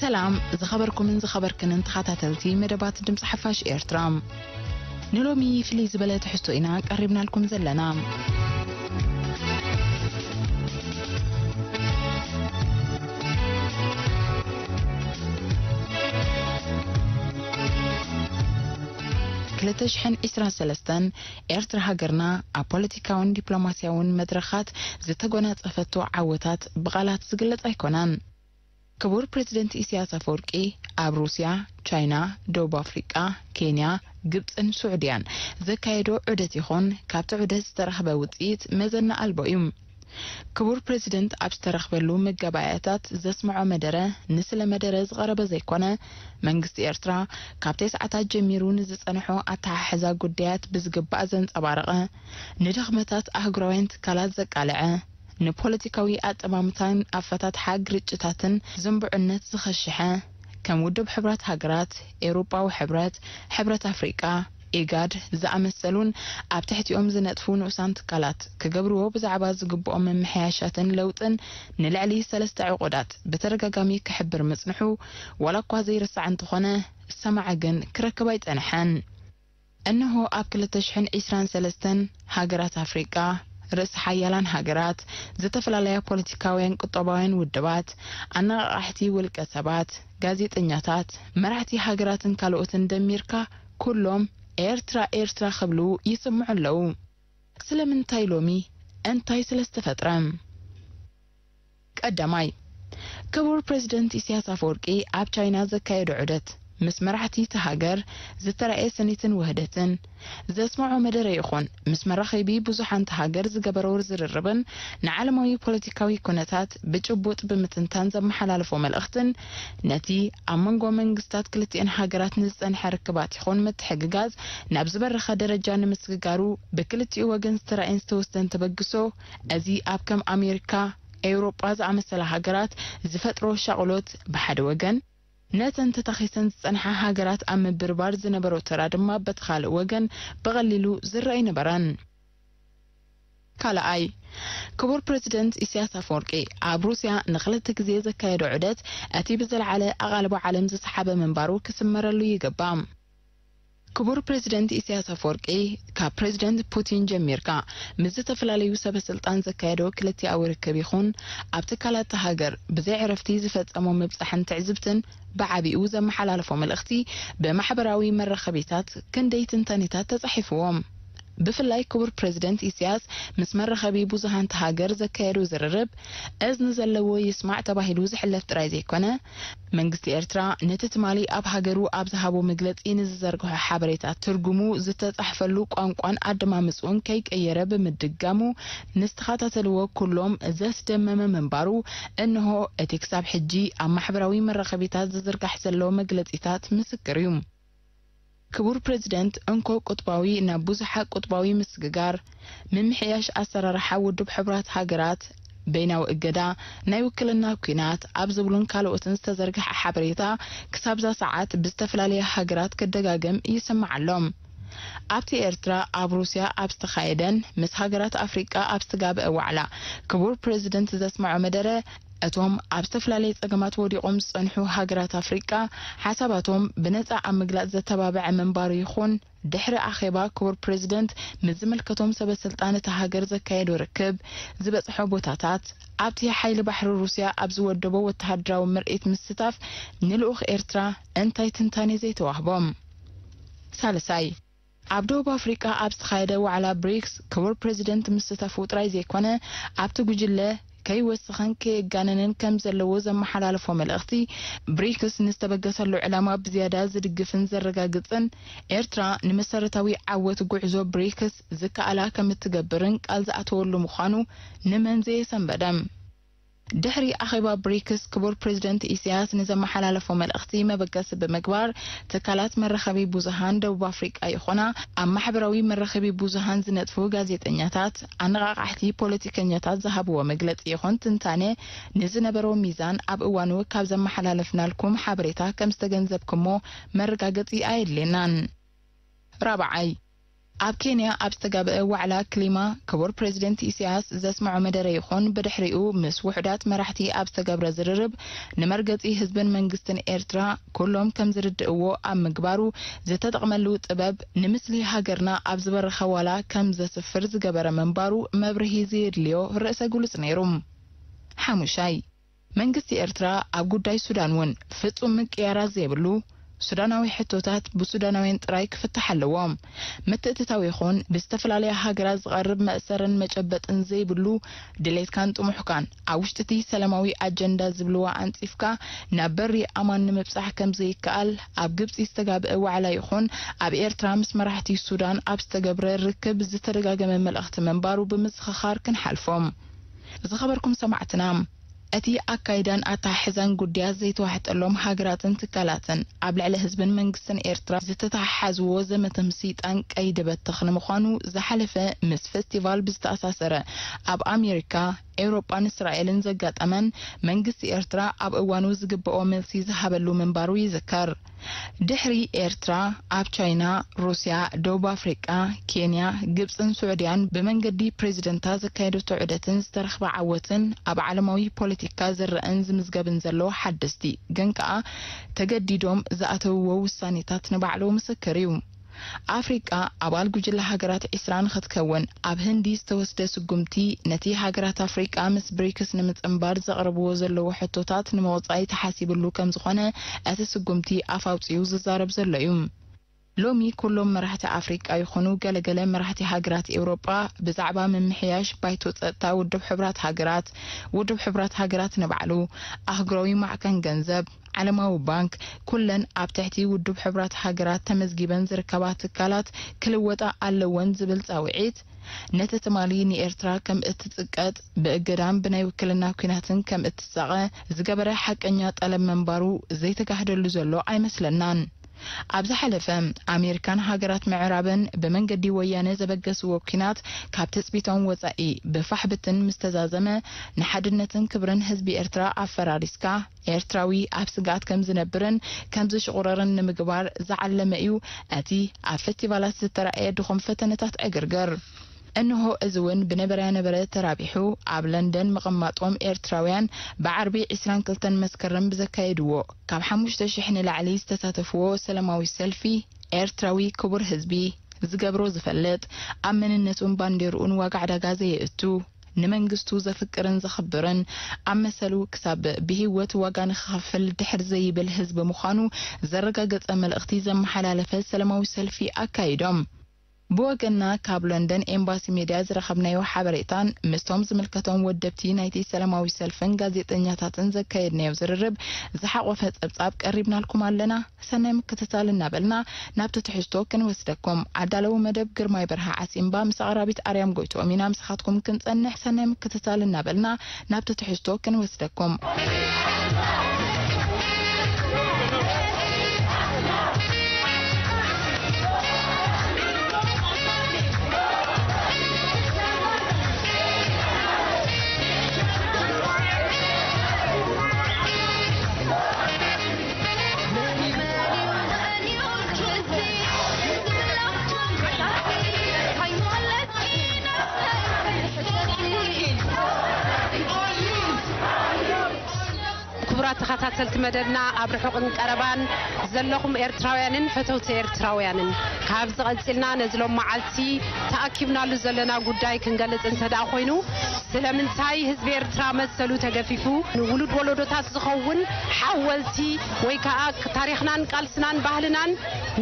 ሰላም ዝኸበርኩምን ዝኸበርክንን ተኸታተልቲ መደባት ድምፂ ሓፋሽ ኤርትራ፣ ንሎሚ ፍልይ ዝበለ ትሕዝቶ ኢና ቀሪብናልኩም ዘለና። ክልተ ሽሕን ዕስራን ሰለስተን ኤርትራ ሃገርና ኣብ ፖለቲካውን ዲፕሎማስያውን መድረኻት ዝተጎናጸፈቶ ዓወታት ብቓላት ዝግለጽ ኣይኮነን። ክቡር ፕሬዚደንት ኢሳያስ ኣፈወርቂ ኣብ ሩስያ፣ ቻይና፣ ደቡብ ኣፍሪቃ፣ ኬንያ፣ ግብጽን ስዑድያን ዘካየዶ ዑደት ይኹን ካብቲ ዑደት ዝተረኽበ ውጽኢት መዘና ኣልቦ እዩ። ክቡር ፕሬዚደንት ኣብ ዝተረኽበሉ መጋባእያታት ዘስምዖ መደረ ንስለ መደረ ዝቐረበ ዘይኮነ፣ መንግስቲ ኤርትራ ካብ ተስዓታት ጀሚሩ ንዝጸንሖ ኣተሓሕዛ ጉዳያት ብዝግባእ ዘንጸባረቐ፣ ንድኽመታት ኣህጉራውያን ትካላት ዘቃለዐ፣ ንፖለቲካዊ ኣጠማምታን ኣፈታትሓ ግርጭታትን ዝንብዑነት ዝኸሽሐ፣ ከም ውድብ ሕቡራት ሃገራት፣ ኤውሮጳዊ ሕብረት፣ ሕብረት ኣፍሪቃ፣ ኢጋድ ዝኣመሰሉን ኣብ ትሕቲኦም ዝነጥፉ ንኡሳን ትካላት ክገብርዎ ብዛዕባ ዝግብኦም ምምሕያሻትን ለውጥን ንልዕሊ ሰለስተ ዕቑዳት ብተደጋጋሚ ክሕብር ምጽንሑ ዋላ እኳ ዘይርሳዕ እንተኾነ፣ ሰማዒ ግን ክረክብ ኣይጸንሐን። እነሆ ኣብ ክልተ ሽሕን ዕስራን ሰለስተን ሃገራት ኣፍሪቃ፣ ርእሰ ሓያላን ሃገራት፣ ዝተፈላለያ ፖለቲካውያን ቁጠባውያን ውድባት፣ ኣነቓቓሕቲ ውልቀ ሰባት፣ ጋዜጠኛታት፣ መራሕቲ ሃገራትን ካልኦትን ደሚርካ ኩሎም ኤርትራ ኤርትራ ክብሉ ይስምዑ ኣለዉ። ስለምንታይ ሎሚ እንታይ ስለ ዝተፈጥረ? ቀዳማይ፣ ክቡር ፕሬዚደንት ኢሳያስ ኣፈወርቂ ኣብ ቻይና ዘካየዶ ዑደት ምስ መራሕቲ እቲ ሃገር ዝተራእየ ስኒትን ውህደትን ዘስምዖ መደረ ይኹን ምስ መራኸቢ ብዙሓን እቲ ሃገር ዝገበሮ ዝርርብን ንዓለማዊ ፖለቲካዊ ኩነታት ብጭቡጥ ብምትንታን ዘመሓላለፎ መልእኽትን ነቲ ኣብ መንጎ መንግስታት ክልቲኤን ሃገራት ንዝጸንሐ ርክባት ይኹን ምትሕግጋዝ ናብ ዝበረኸ ደረጃ ንምስግጋሩ ብክልቲኡ ወገን ዝተራእየን ዝተወስደን ተበግሶ እዚ ኣብ ከም ኣሜሪካ፣ ኤውሮጳ ዝኣመሰላ ሃገራት ዝፈጥሮ ሻቕሎት ብሓደ ወገን፣ ነተን ተታኺሰን ዝጸንሓ ሃገራት ኣብ ምብርባር ዝነበሮ ተራ ድማ በቲ ካልእ ወገን ብቐሊሉ ዝረኣ ኣይነበረን። ካልኣይ፣ ክቡር ፕሬዚደንት ኢሳያስ ኣፈወርቂ ኣብ ሩስያ ንክልተ ግዜ ዘካየዶ ዑደት እቲ ብዝለዓለ ኣቓልቦ ዓለም ዝሰሓበ ምንባሩ ክስመረሉ ይግባእ። ክቡር ፕሬዚደንት ኢሳያስ ኣፈወርቂ ካብ ፕሬዚደንት ፑቲን ጀሚርካ ምስ ዝተፈላለዩ ሰበ ስልጣን ዘካየዶ ክልቲኣዊ ርክብ ይኹን ኣብ ትካላት እታ ሃገር ብዘይ ዕረፍቲ ዝፈጸሞ ምብጻሕን ትዕዝብትን ብዓቢኡ ዘመሓላለፎ መልእኽቲ ብማሕበራዊ መራኸቢታት ክንደይ ትንታኔታት ተጻሒፍዎም። ብፍላይ ክቡር ፕሬዚደንት ኢሳያስ ምስ መራኸቢ ብዙሃን እታ ሃገር ዘካየዶ ዝርርብ እዝኒ ዘለዎ ይስማዕ ተባሂሉ ዝሕለፍ ጥራይ ዘይኮነ፣ መንግስቲ ኤርትራ ነቲ ትማሊ ኣብ ሃገሩ ኣብ ዝሃቦ መግለጺ ንዝዘርግሖ ሓበሬታ ትርጉሙ ዝተጻሕፈሉ ቋንቋን ኣደማምጽኡን ከይቀየረ ብምድጋሙ ንዝተኸታተልዎ ኩሎም ዘስደመመ ምንባሩ እንሆ እቲ ክሳብ ሕጂ ኣብ ማሕበራዊ መራኸቢታት ዝዝርጋሕ ዘሎ መግለጺታት ምስክር እዩ። ክቡር ፕሬዚደንት እንኮ ቁጥባዊ ናብ ብዙሓ ቁጥባዊ ምስግጋር፣ ምምሕያሽ ኣሰራርሓ ውድብ ሕቡራት ሃገራት፣ በይናዊ እገዳ፣ ናይ ውክልና ኲናት ኣብ ዝብሉን ካልኦትን ዝተዘርግሐ ሓበሬታ ክሳብዛ ሰዓት ብዝተፈላለየ ሃገራት ክደጋገም ይስማዕ ኣሎ። ኣብቲ ኤርትራ ኣብ ሩስያ ኣብ ዝተኻየደን ምስ ሃገራት ኣፍሪቃ ኣብ ዝተጋብአ ዋዕላ ክቡር ፕሬዚደንት ዘስምዖ መደረ እቶም ኣብ ዝተፈላለየ ጸገማት ወዲቖም ዝጸንሑ ሃገራት ኣፍሪቃ ሓሳባቶም ብነጻ ኣብ ምግላጽ ዘተባብዐ ምንባሩ ይኹን ድሕሪ ኣኼባ ክቡር ፕሬዚደንት ምስ ዝምልከቶም ሰበ ስልጣን እታ ሃገር ዘካየዶ ርክብ ዝበጽሖ ቦታታት ኣብቲ ሓይሊ ባሕሪ ሩስያ ኣብ ዝወደቦ ወተሃደራዊ ምርኢት ምስታፍ ንልኡኽ ኤርትራ እንታይ ትንታኔ ዘይተዋህቦም? ሳልሳይ፣ ኣብ ደቡብ ኣፍሪቃ ኣብ ዝተኻየደ ዋዕላ ብሪክስ ክቡር ፕሬዚደንት ምስታፉ ጥራይ ዘይኮነ ኣብቲ ጉጅለ ከይወስኸን ከየጋነንን ከም ዘለዎ ዘመሓላለፎ መልእኽቲ ብሪክስ ንዝተበገሰሉ ዕላማ ብዝያዳ ዝድግፍን ዘረጋግጽን ኤርትራ ንመሰረታዊ ዓወት ጉዕዞ ብሪክስ ዝከኣላ ከም እትገብርን ቃል ዝኣተወሉ ምዃኑ ንመን ዘየሰንበደ። ድሕሪ ኣኼባ ብሪክስ ክቡር ፕሬዚደንት ኢሳያስ ንዘመሓላለፎ መልእኽቲ መበገሲ ብምግባር ትካላት መራኸቢ ብዙሃን ደቡብ ኣፍሪቃ ይኾና ኣብ ማሕበራዊ መራኸቢ ብዙሃን ዝነጥፉ ጋዜጠኛታት ኣነቓቓሕቲ ፖለቲከኛታት ዝሃብዎ መግለጺ ይኹን ትንታነ ንዝነበሮ ሚዛን ኣብ እዋኑ ካብ ዘመሓላለፍናልኩም ሓበሬታ ከም ዝተገንዘብኩሞ መረጋገጺ ኣየድልየናን። ራብዓይ፣ ኣብ ኬንያ ኣብ ዝተጋብአ ዋዕላ ክሊማ፣ ክቡር ፕሬዚደንት ኢሳያስ ዘስምዖ መደረ ይኹን ብድሕሪኡ ምስ ውሑዳት መራሕቲ ኣብ ዝተገብረ ዝርርብ፣ ንመርገጺ ህዝብን መንግስትን ኤርትራ ኩሎም ከም ዝርድእዎ ኣብ ምግባሩ፣ ዝተጠቕመሉ ጥበብ ንምስሊ ሃገርና ኣብ ዝበረኸ ዋላ ከም ዘስፍር ዝገበረ ምንባሩ መብርሂ ዘየድልዮ ርእሰ ግሉጽ ነይሩ። ሓሙሻይ፣ መንግስቲ ኤርትራ ኣብ ጉዳይ ሱዳን እውን ፍጹም ምቅያራት ዘይብሉ፣ ሱዳናዊ ሕቶታት ብሱዳናውያን ጥራይ ክፍታሕ ኣለዎ። ምትእትታው ይኹን ብዝተፈላለያ ሃገራት ዝቐርብ መእሰርን መጨበጥን ዘይብሉ፣ ድሌትካን ጥሙሕካን ኣብ ውሽጢ እቲ ሰላማዊ ኣጀንዳ ዝብልዋ ኣንጺፍካ ናብ በሪ ኣማን ንምብጻሕ ከም ዘይከኣል ኣብ ግብጺ ዝተጋብአ ዋዕላ ይኹን ኣብ ኤርትራ ምስ መራሕቲ ሱዳን ኣብ ዝተገብረ ርክብ ዝተደጋገመ መልእኽቲ ምንባሩ ብምዝኽኻር ክንሓልፎ። ዝኸበርኩም ሰማዕትና፣ እቲ ኣካይዳን ኣተሓሕዛን ጉዳያት ዘይተዋሕጠሎም ሃገራትን ትካላትን ኣብ ልዕሊ ህዝብን መንግስትን ኤርትራ ዝተተሓሓዝዎ ዘመተ ምስይጣን ቀይዲ በተኽ ንምዃኑ ዝሓለፈ ምስ ፌስቲቫል ብዝተኣሳሰረ ኣብ ኣሜሪካ፣ ኤውሮጳን እስራኤልን ዘጋጠመን መንግስቲ ኤርትራ ኣብ እዋኑ ዝግብኦ መልሲ ዝሃበሉ ምንባሩ ይዝከር። ድሕሪ ኤርትራ፣ ኣብ ቻይና፣ ሩስያ፣ ደቡብ ኣፍሪቃ፣ ኬንያ፣ ግብጽን ስዑድያን ብመንገዲ ፕሬዚደንታ ዘካየደቶ ዑደትን ዝተረኽበ ዓወትን ኣብ ዓለማዊ ፖለቲካ ዝረአን ዝምዝገብን ዘሎ ሓደስቲ ግን ከኣ ተገዲዶም ዝኣተውዎ ውሳኔታት ንባዕሉ ምስክር እዩ። ኣፍሪቃ ኣባል ጉጅለ ሃገራት ዒስራ ንኽትከውን ኣብ ህንዲ ዝተወስደ ስጉምቲ ነቲ ሃገራት ኣፍሪቃ ምስ ብሪክስ ንምጽንባር ዘቕርብዎ ዘለዉ ሕቶታት ንምውጻእ ተሓሲብሉ ከም ዝኾነ እቲ ስጉምቲ ኣፍ ኣውጺኡ ዝዛረብ ዘሎ እዩ። ሎሚ ኩሎም መራሕቲ ኣፍሪቃ ይኹኑ ገለገለ መራሕቲ ሃገራት ኤውሮጳ ብዛዕባ ምምሕያሽ ባይቶ ጸጥታ ውድብ ሕቡራት ሃገራት፣ ውድብ ሕቡራት ሃገራት ንባዕሉ፣ ኣህጉራዊ ማዕከን ገንዘብ፣ ዓለማዊ ባንክ፣ ኩለን ኣብ ትሕቲ ውድብ ሕቡራት ሃገራት ተመዝጊበን ዝርከባ ትካላት ክልወጣ ኣለወን ዝብል ጻውዒት፣ ነቲ ትማሊ ንኤርትራ ከም እትጽቀጥ ብእገዳን ብናይ ውክልና ኲናትን ከም እትሳቐ ዝገበረ ሓቀኛ ጠለብ ምንባሩ ዘይተጋህደሉ ዘሎ ኣይመስለናን። ኣብ ዝሓለፈ፣ ኣሜሪካን ሃገራት ምዕራብን ብመንገዲ ወያነ ዘበገስዎ ኲናት ካብ ትጽቢቶም ወጻኢ ብፋሕ ብትን ምስ ተዛዘመ፣ ንሓድነትን ክብርን ህዝቢ ኤርትራ ኣፈራሪስካ፣ ኤርትራዊ ኣብ ስግኣት ከም ዝነብርን ከም ዝሽቑረርን ንምግባር ዝዓለመ እዩ እቲ ኣብ ፌስቲቫላት ዝተራእየ ድኹም ፈተነታት ዕግርግር። እንሆ እዚ እውን ብነበረያ ነበረ ተራቢሑ ኣብ ለንደን ምቕማጦም ኤርትራውያን ብዓርቢ ዕስራን ክልተን መስከረም ብዘካየድዎ ካብ ሓሙሽተ ሽሕ ንላዕሊ ዝተሳተፍዎ ሰላማዊ ሰልፊ ኤርትራዊ ክቡር ህዝቢ ዝገብሮ ዝፈልጥ ኣብ መንነቱን ባንዴርኡን ዋጋ ዕዳጋ ዘየእቱ ንመንግስቱ ዘፍቅርን ዘኽብርን ኣብ መሰሉ ክሳብ ብህይወት ዋጋ ንኽኸፍል ድሕር ዘይብል ህዝቢ ምዃኑ ዘረጋገጸ መልእኽቲ ዘመሓላለፈ ሰላማዊ ሰልፊ ኣካይዶም። ብወገንና ካብ ሎንደን ኤምባሲ ሜድያ ዝረኸብናዮ ሓበሬታን ምስቶም ዝምልከቶም ወደብቲ ናይቲ ሰላማዊ ሰልፍን ጋዜጠኛታትን ዘካየድናዮ ዝርርብ ዝሓቖፈ ጸብጻብ ቀሪብናልኩም ኣለና። ሰናይ ምክትታል እናበልና ናብቲ ትሕዝቶ ክንወስደኩም። ኣዳለዊ መደብ ግርማይ በርሃ ዓሲምባ ምስ ኣቕራቢት ኣርያም ጎይትኦም ኢና ምሳኻትኩም ክንጸንሕ። ሰናይ ምክትታል እናበልና ናብቲ ትሕዝቶ ክንወስደኩም። ክቡራት ተኸታተልቲ መደብና ኣብ ርሑቕን ቀረባን ዘለኹም ኤርትራውያንን ፈተውቲ ኤርትራውያንን፣ ካብዚ ቀጺልና ነዚ ሎም መዓልቲ ተኣኪብናሉ ዘለና ጉዳይ ክንገልጽ እንተ ደኣ ኮይኑ፣ ስለምንታይ ህዝቢ ኤርትራ መሰሉ ተገፊፉ ንውሉድ ወለዶታት ዝኸውን ሓወልቲ ወይ ከኣ ታሪኽናን ቃልስናን ባህልናን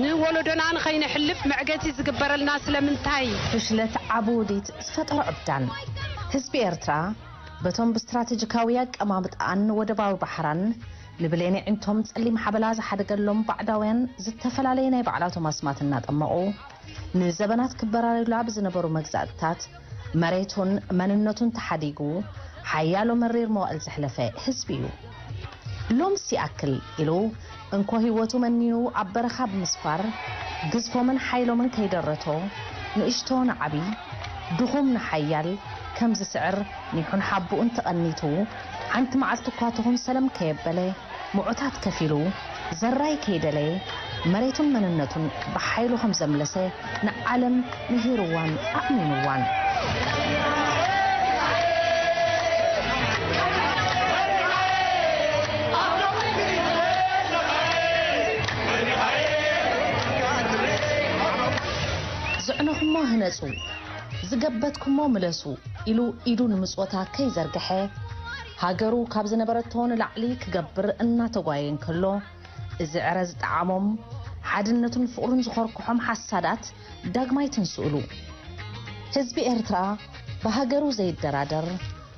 ንወለዶና ንኸይነሕልፍ መዕገቲ ዝግበረልና ስለምንታይ? ፍሽለት ዓቢ ውዲት ዝፈጠሮ ዕብዳን ህዝቢ ኤርትራ በቶም ብስትራተጂካዊ ኣቀማምጣኣን ወደባዊ ባሕራን ንብሌን ኣዒንቶም ጸሊም ሓበላ ዝሓደገሎም ባዕዳውያን ዝተፈላለየ ናይ ባዕላቶም ኣስማት እናጠመቑ ንዘበናት ክበራረዩላ ብዝነበሩ መግዛእትታት መሬቱን መንነቱን ተሓዲጉ ሓያሎ መሪር መዋእል ዘሕለፈ ህዝቢ እዩ። ሎምስ ይኣክል ኢሉ እንኮ ህይወቱ መኒኑ ኣብ በረኻ ብምስፋር ግዝፎምን ሓይሎምን ከይደረቶ ንእሽቶ ንዓቢ ድኹም ንሓያል ከም ዝስዕር ኒሑን ሓቡኡን ተቐኒቱ ሓንቲ መዓልቲ እኳ ትኹን ሰለም ከየበለ ምዑታት ከፊሉ ዘራይ ከይደለየ መሬቱን መንነቱን ብሓይሉ ከም ዘምለሰ ንዓለም ምሂርዋን ኣእሚንዋን። ዝዕነኹሞ ህነጹ፣ ዝገበትኩሞ ምለሱ ኢሉ ኢዱ ንምጽወታ ከይዘርግሐ፣ ሃገሩ ካብ ዝነበረቶ ንላዕሊ ክገብር እናተጓየ እንከሎ፣ እዚ ዕረ ዝጠዓሞም፣ ሓድነቱን ፍቕሩን ዝኾርክሖም ሓሳዳት ዳግማይ ትንስኡሉ። ህዝቢ ኤርትራ ብሃገሩ ዘይደራደር፣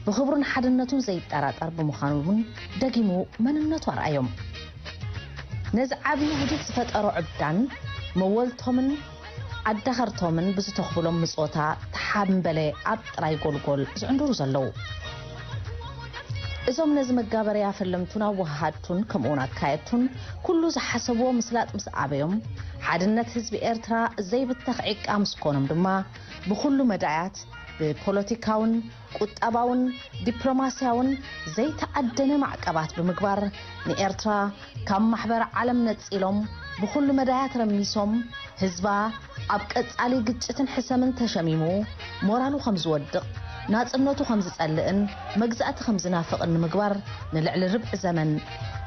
ብኽብሩን ሓድነቱን ዘይጠራጠር ብምዃኑ እውን ደጊሙ መንነቱ ኣርኣዮም። ነዚ ዓብዪ ውዲት ዝፈጠሮ ዕብዳን መወልቶምን ኣዳኸርቶምን ብዝተኽብሎም ምጽወታ ተሓምበለ ኣብ ጥራይ ጎልጎል ዝዕንድሩ ዘለዉ። እዞም ነዚ መጋበርያ ፈለምቱን ኣወሃሃድቱን ከምኡውን ኣካየድቱን ኩሉ ዝሓሰብዎ ምስላጥ ምስ ኣበዮም፣ ሓድነት ህዝቢ ኤርትራ ዘይብተኽ ዒቃ ምስ ኮኖም ድማ፣ ብኹሉ መዳያት ብፖለቲካውን ቁጠባውን ዲፕሎማስያውን ዘይተኣደነ ማዕቀባት ብምግባር፣ ንኤርትራ ካብ ማሕበር ዓለም ነጺሎም፣ ብኹሉ መዳያት ረሚሶም፣ ህዝባ ኣብ ቀጻሊ ግጭትን ሕሰምን ተሸሚሙ፣ ሞራሉ ከም ዝወድቕ፣ ናጽነቱ ከም ዝጸልእን መግዛእቲ ከም ዝናፍቕን ንምግባር ንልዕሊ ርብዒ ዘመን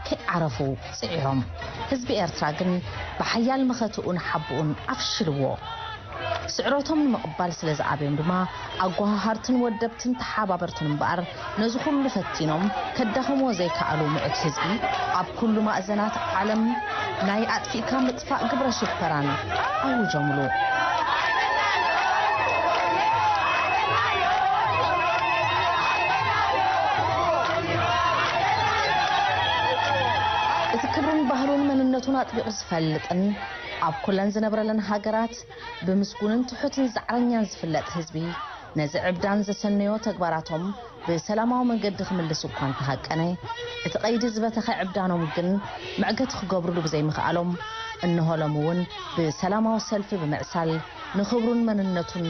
ከይዓረፉ ጽዒሮም። ህዝቢ ኤርትራ ግን ብሓያል መኸትኡን ሓቦኡን ኣፍሽልዎ። ስዕረቶም ንምቕባል ስለ ዝኣበዮም ድማ፣ ኣጓሃሃርትን ወደብትን ተሓባበርትን እምበኣር፣ ነዚ ኩሉ ፈቲኖም ከዳኽምዎ ዘይከኣሉ ምዑት ህዝቢ፣ ኣብ ኩሉ ማእዘናት ዓለም ናይ ኣጥፊእካ ምጥፋእ ግብረ ሽበራን ኣውጆምሉ። እቲ ክብሩን ባህሉን መንነቱን ኣጥቢቑ ዝፈልጥን ኣብ ኩለን ዝነብረለን ሃገራት ብምስጉንን ትሑትን ጻዕረኛን ዝፍለጥ ህዝቢ፣ ነዚ ዕብዳን ዘሰነዮ ተግባራቶም ብሰላማዊ መንገዲ ክምልስ እኳ እንተሃቀነ፣ እቲ ቀይዲ ዝበተኸ ዕብዳኖም ግን መዕገቲ ክገብሩሉ ብዘይምኽኣሎም፣ እንሆ ሎም እውን ብሰላማዊ ሰልፊ ብምዕሳል ንኽብሩን መንነቱን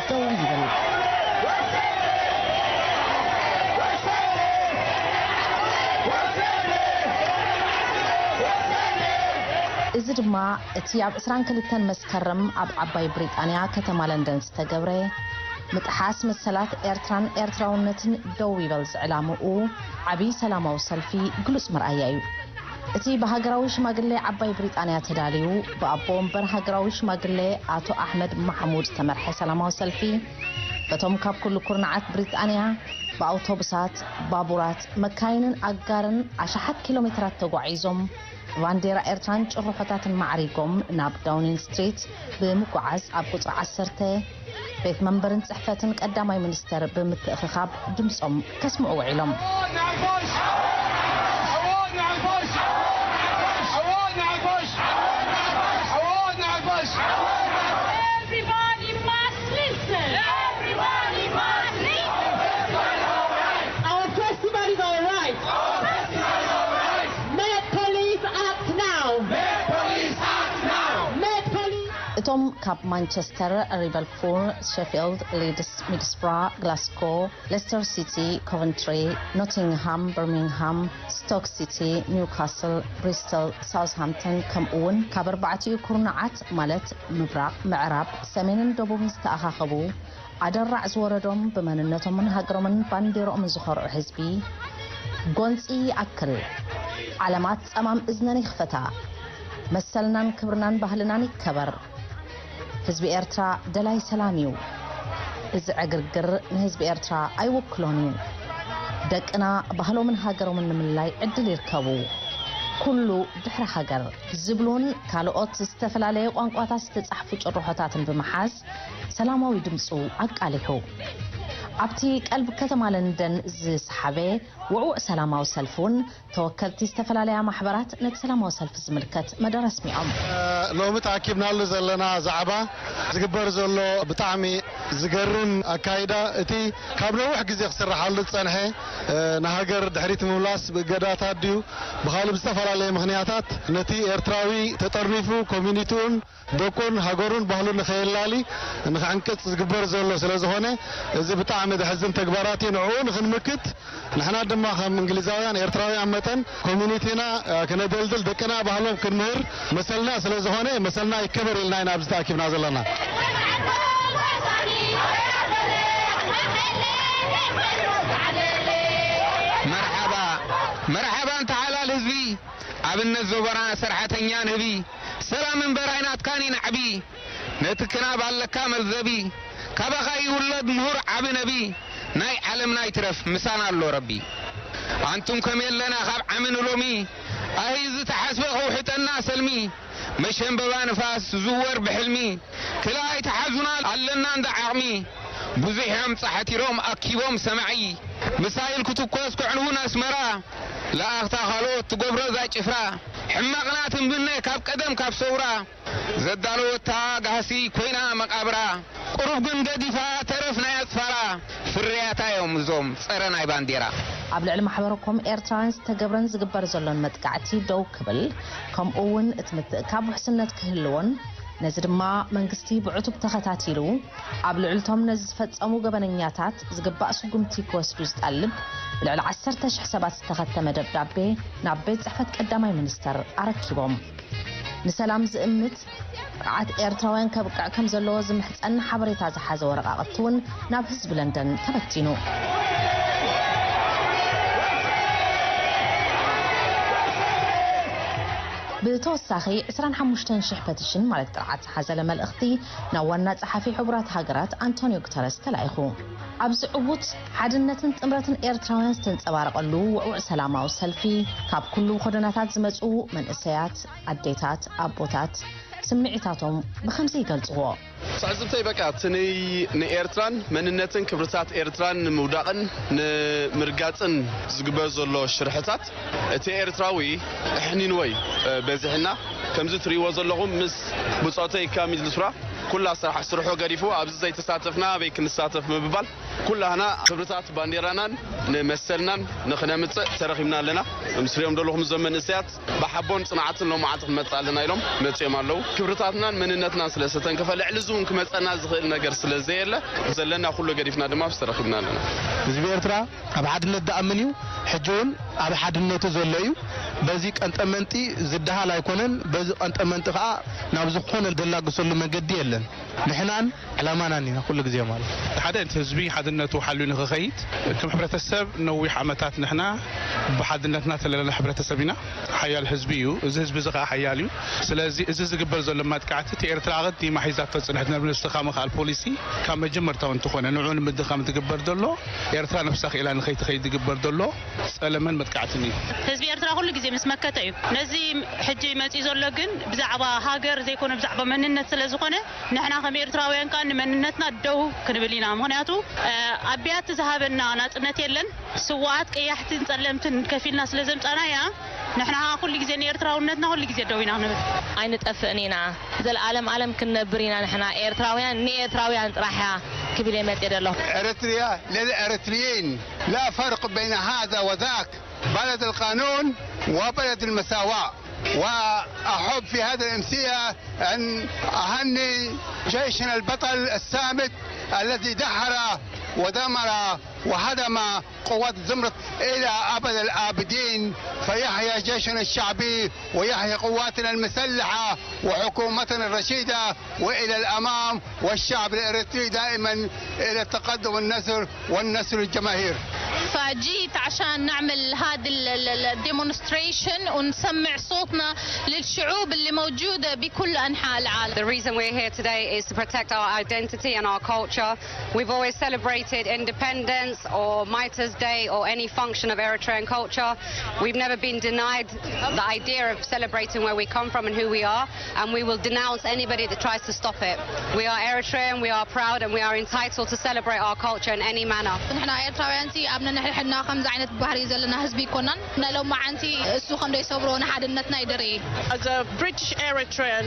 ደው ይብል። እዚ ድማ እቲ ኣብ ዕስራን ክልተን መስከረም ኣብ ዓባይ ብሪጣንያ ከተማ ለንደን ዝተገብረ ምጥሓስ መሰላት ኤርትራን ኤርትራውነትን ደው ይበል ዝዕላምኡ ዓብዪ ሰላማዊ ሰልፊ ግሉጽ መርኣያ እዩ። እቲ ብሃገራዊ ሽማግሌ ዓባይ ብሪጣንያ ተዳልዩ፣ ብኣቦ ወንበር ሃገራዊ ሽማግሌ ኣቶ ኣሕመድ ማሕሙድ ዝተመርሐ ሰላማዊ ሰልፊ፣ በቶም ካብ ኩሉ ኩርናዓት ብሪጣንያ ብኣውቶቡሳት፣ ባቡራት፣ መካይንን ኣጋርን ኣሽሓት ኪሎ ሜትራት ተጓዒዞም፣ ብባንዴራ ኤርትራን ጭርሖታትን ማዕሪጎም ናብ ዳውኒንግ ስትሪት ብምጉዓዝ፣ ኣብ ቁጽሪ ዓሰርተ ቤት መንበርን ጽሕፈትን ቀዳማይ ሚኒስተር ብምትእኽኻብ ድምጾም ከስምዑ ውዒሎም። Everybody must listen. Everybody must listen. Our festival is all right. Make police act now. Make police. እቶም ካብ ማንቸስተር፣ ሊቨርፑል፣ ሼፊልድ፣ ሊድስ፣ ሚድስብራ፣ ግላስጎ፣ ሌስተር ሲቲ፣ ኮቨንትሪ፣ ኖቲንግሃም፣ በርሚንግሃም፣ ስቶክ ሲቲ፣ ኒውካስል፣ ብሪስተል፣ ሳውዝሃምፕተን፣ ከምኡ እውን ካብ ኣርባዕቲኡ ኩርናዓት ማለት ምብራቕ፣ ምዕራብ፣ ሰሜንን ደቡብን ዝተኣኻኸቡ ኣደራዕ ዝወረዶም ብመንነቶምን ሃገሮምን ባንዴርኦምን ዝኾርዑ ህዝቢ፣ ጎንፂ ይኣክል፣ ዓለማት ጸማም እዝነን ይኽፈታ፣ መሰልናን ክብርናን ባህልናን ይከበር። ህዝቢ ኤርትራ ደላይ ሰላም እዩ። እዚ ዕግርግር ንህዝቢ ኤርትራ ኣይውክሎን እዩ። ደቅና ባህሎምን ሃገሮምን ንምልላይ ዕድል ይርከቡ። ኩሉ ድሕሪ ሃገር ዝብሉን ካልኦት ዝተፈላለየ ቋንቋታት ዝተጻሕፉ ጭርሖታትን ብምሓዝ ሰላማዊ ድምጹ ኣቃሊሑ። ኣብቲ ቀልቢ ከተማ ለንደን ዝሰሓበ ውዕዉዕ ሰላማዊ ሰልፊ እውን ተወከልቲ ዝተፈላለያ ማሕበራት ነቲ ሰላማዊ ሰልፊ ዝምልከት መደረ ኣስሚዖም። ሎሚ ተኣኪብናሉ ዘለና ዛዕባ ዝግበር ዘሎ ብጣዕሚ ዝገርም ኣካይዳ። እቲ ካብ ነዊሕ ግዜ ክስርሓሉ ዝጸንሐ፣ እ፣ ንሃገር ድሕሪት ምምላስ ብእገዳታት ድዩ ብኻልእ ብዝተፈላለየ ምኽንያታት ነቲ ኤርትራዊ ተጠርኒፉ ኮሚኒቲኡን ደቁን ሃገሩን ባህሉን ንኸየላሊ ንኽዕንቅጽ ዝግበር ዘሎ ስለ ዝኾነ፣ እዚ ብጣዕሚ ዘሕዝን ተግባራት እዩ። ንዕኡ ንኽንምክት ንሕና ድማ ከም እንግሊዛውያን ኤርትራውያን መጠን ኮሚኒቲና፣ እ፣ ክነደልድል፣ ደቅና ባህሎም ክንምህር መሰልና ስለ ዝኾነ፣ መሰልና ይከበር ኢልና ኢና ኣብዚ ተኣኪብና ዘለና። መርሓባ፣ መርሓባ እንተ ሓላል ህዝቢ፣ ኣብነት ዞባና ሰርሓተኛ ንህቢ፣ ሰላም እምበር ኣይናትካን እዩ ናዕቢ። ነቲ ክናብ ኣለካ መልዘቢ፣ ካባኻ ይውለድ ምሁር ዓቢ ነቢ። ናይ ዓለምና ይትረፍ ምሳና ኣሎ ረቢ። ኣንቱም ከም የለና ካብ ዓሚ ንሎሚ፣ ኣሂ ዝተሓስበ ከውሕጠና ሰልሚ። መሸንበባ ንፋስ ዝወር ብሕልሚ፣ ክላ ኣይትሓዙና ኣለና እንዳ ዓቕሚ። ብዙሕ እዮም ጻሕቲሮም ኣኪቦም ሰማዒ፣ ምሳይል ክትኮስ ከዕንውን ኣስመራ። ለኣኽታ ካልኦት ትገብሮ እዛ ጭፍራ፣ ሕማቕና ትንብነ ካብ ቀደም ካብ ሰውራ። ዘዳለወታ ጋህሲ ኮይና መቓብራ፣ ቁሩብ ግን ገዲፋ ተረፍ ናይ ኣጽፋራ። ፍርያታ እዮም እዞም ጸረ ናይ ባንዴራ። ኣብ ልዕሊ ማሕበረኮም ኤርትራውያን ዝተገብረን ዝግበር ዘሎን መጥቃዕቲ ደው ክብል፣ ከምኡ እውን እቲ ምትእካብ ውሕስነት ክህልዎን፣ ነዚ ድማ መንግስቲ ብዕቱብ ተኸታቲሉ ኣብ ልዕልቶም ነዚ ዝፈጸሙ ገበነኛታት ዝግባእ ስጉምቲ ክወስዱ ዝጠልብ ብልዕሊ ዓሰርተ ሽሕ ሰባት ዝተኸተመ ደብዳቤ ናብ ቤት ጽሕፈት ቀዳማይ ሚኒስተር ኣረኪቦም። ንሰላም ዝእምት ርዓት ኤርትራውያን ከብቅዕ ከም ዘለዎ ዝምሕጸን ሓበሬታ ዝሓዘ ወረቓቕቲ እውን ናብ ህዝቢ ለንደን ተበቲኑ። ብተወሳኺ ዕስራን ሓሙሽተን ሽሕ ፐቲሽን ማለት ጥርዓት ዝሓዘለ መልእኽቲ ናብ ዋና ጸሓፊ ሕቡራት ሃገራት ኣንቶኒዮ ጉተረስ ተላኢኹ። ኣብዚ ዕዉት ሓድነትን ጥምረትን ኤርትራውያን ዝተንጸባረቐሉ ውዕዉዕ ሰላማዊ ሰልፊ፣ ካብ ኩሉ ጎደናታት ዝመጹ መንእሰያት፣ ኣዴታት፣ ኣቦታት ስምዒታቶም ብኸምዚ ይገልጽዎ። ትዕዝብተይ በቃ እቲ ንይ-፣ ንኤርትራን መንነትን ክብርታት ኤርትራን ንምውዳቕን ንምርጋጽን ዝግበር ዘሎ ሽርሕታት እቲ ኤርትራዊ ኣሕኒንዎ እዩ፣ እ፣ በዚሕና። ከምዚ ትርእይዎ ዘለኹም ምስ ብጾተይ ካሚል ዙስራ ኩላ ስራሕ ስርሑ ገዲፉ ኣብዚ ዘይተሳተፍና ኣበይ ክንሳተፍ ምብባል ኩላህና ክብርታት ባንዴራናን ንመሰልናን ንኽነምጽእ ተረኺብና ኣለና። ምስ ትሪኦም ዘለኹም እዞም መንእሰያት ብሓቦን ጽንዓትን ሎም መዓልቲ ክንመጽእ ኣለና ኢሎም መጺኦም ኣለዉ። ክብርታትናን መንነትናን ስለ ዝተንከፈ ልዕሊ እዚ እውን ክመጸና ዝኽእል ነገር ስለ ዘየለ ዘለና ኩሉ ገዲፍና ድማ ኣብዚ ተረኺብና ኣለና። ህዝቢ ኤርትራ ኣብ ሓድነት ዝኣምን እዩ። ሕጂ እውን ኣብ ሓድነቱ ዘሎ እዩ። በዚ ቀንጠመንጢ ዝደሃል ኣይኮነን። በዚ ቀንጠመንጢ ከዓ ናብ ዝኾነ ዘላግሰሉ መገዲ የለን። ንሕናን ዕላማናን ኢና ኩሉ ግዜ ማለት። ሓደ እቲ ህዝቢ ሓድነቱ ሓልዩ ንክኸይድ፣ ከም ሕብረተሰብ ነዊሕ ዓመታት ንሕና ብሓድነትና ተለለና ሕብረተሰብ ኢና። ሓያል ህዝቢ እዩ። እዚ ህዝቢ እዚ ከዓ ሓያል እዩ። ስለዚ እዚ ዝግበር ዘሎ ማጥቃዕቲ እቲ ኤርትራ ኣቐዲማ ሒዛቶ ዝጸንሐት ነብሪ ምስትኻም መኽኣል ፖሊሲ ካብ መጀመርታው እንትኾነ ንዕኡ ንምድኻም ዝግበር ዘሎ፣ ኤርትራ ነብሳ ክኢላ ንኸይትኸይድ ዝግበር ዘሎ ጸለመን መጥቃዕትን እዩ። ህዝቢ ኤርትራ ኩሉ ግዜ ምስ መከተ እዩ። ነዚ ሕጂ መጺኡ ዘሎ ግን ብዛዕባ ሃገር ዘይኮነ ብዛዕባ መንነት ስለ ዝኾነ ንሕና ከም ኤርትራውያን ከኣ ንመንነትና ደው ክንብል ኢና። ምኽንያቱ፣ እ፣ ኣቢያት ዝሃበና ናጽነት የለን። ስዋኣት ቀያሕትን ጸለምትን ከፊልና ስለ ዘምጻናያ ንሕና ከኣ ኩሉ ግዜ ንኤርትራውነትና ኩሉ ግዜ ደው ኢና ክንብል። ኣይንጠፍእን ኢና። ዘልኣለም ኣለም ክንነብር ኢና ንሕና ኤርትራውያን ንኤርትራውያን ጥራሕ እያ ክብል እየ መጽየ ዘለኹ። إريتريا للإريتريين، لا فرق بين هذا وذاك، بلد القانون وبلد المساواة. وأحب في هذه الأمسية أن أهني جيشنا البطل الصامد الذي دحر ودمر وهدم قوات زمرة إلى أبد الآبدين. فيحيى جيشنا الشعبي ويحيى قواتنا المسلحة وحكومتنا الرشيدة، وإلى الأمام، والشعب الإريتري دائما إلى التقدم والنصر، والنصر الجماهير. فجيت عشان نعمل هذا ال-، ال-، ال-، demonstration ونسمع صوتنا للشعوب اللي موجودة بكل أنحاء العالم. The reason we're here today is to protect our identity and our culture. We've always celebrated independence or Mitres Day or any function of Eritrean culture. We've never been denied the idea of celebrating where we come from and who we are, and we will denounce anybody that tries to stop it. We are Eritrean, we are proud, and we are entitled to celebrate our culture in any manner. ንሕና ኤርትራውያን ሲ ኣብ ነንሕድሕድ እና ከምዚ ዓይነት ባህሪ ዘለና ህዝቢ ይኮናን። ናይ ሎማዓንቲ እሱ ከም ዘይሰብሮ ንሓድነትና ይደርኢ። As a British Eritrean,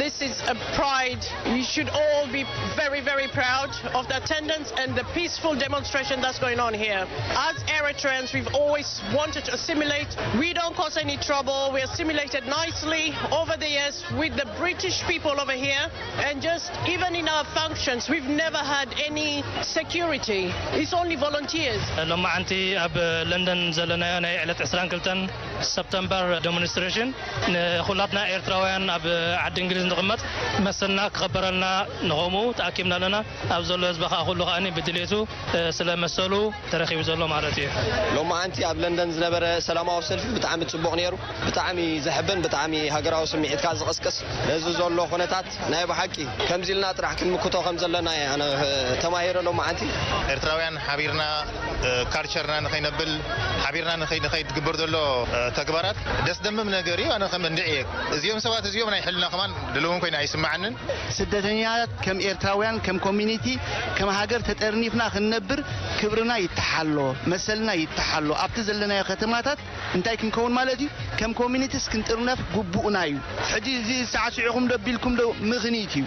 this is a pride. You should all be very, very proud of the attendance and the peaceful demonstration that's going on here. As Eritreans, we've always wanted to assimilate. We don't cause any trouble. We assimilated nicely over the years with the British people over here. And just even in our functions, we've never had any security. It's only volunteers. ሎማዓንቲ ኣብ ለንደን ዘለናዮ ናይ ዕለት ዕስራን ክልተን ሰፕተምበር ዴሞንስትሬሽን ንኩላትና ኤርትራውያን ኣብ ዓዲ እንግሊዝ ንቕመጥ መሰልና ክኸበረልና ንኸምኡ ተኣኪብና ኣለና። ኣብ ዘሎ ህዝቢ ከዓ ኩሉ ከዓኒ ብድሌቱ ስለ መሰሉ ተረኺቡ ዘሎ ማለት እዩ። ሎማዓንቲ ኣብ ለንደን ዝነበረ ሰላማዊ ሰልፊ ብጣዕሚ ጽቡቕ ነይሩ። ብጣዕሚ ዘሕብን ብጣዕሚ ሃገራዊ ስምዒትካ ዝቕስቅስ ነዚ ዘሎ ኩነታት ናይ ብሓቂ ከምዚ ኢልና ጥራሕ ክንምክቶ ከም ዘለና እየ ኣነ ተማሂረ ሎማዓንቲ። ኤርትራውያን ሓቢርና ካልቸርና ንኸይነብል ሓቢርና ንኸይድ ዝግበር ዘሎ ተግባራት ደስ ደምም ነገር እዩ። ኣነ ከም እንድዒ እየ እዚኦም ሰባት እዚኦም ናይ ሕልና ከማን ድልዎም ኮይና ኣይስምዓንን። ስደተኛታት ከም ኤርትራውያን ከም ኮሚኒቲ ከም ሃገር ተጠርኒፍና ክንነብር ክብርና ይተሓሎ፣ መሰልና ይተሓሎ። ኣብቲ ዘለናዮ ከተማታት እንታይ ክንከውን ማለት እዩ? ከም ኮሚኒቲስ ክንጥርነፍ ግቡእና እዩ። ሕጂ እዚ ሳዕሲዕኹም ዶ ቢልኩም ዶ ምኽኒት እዩ።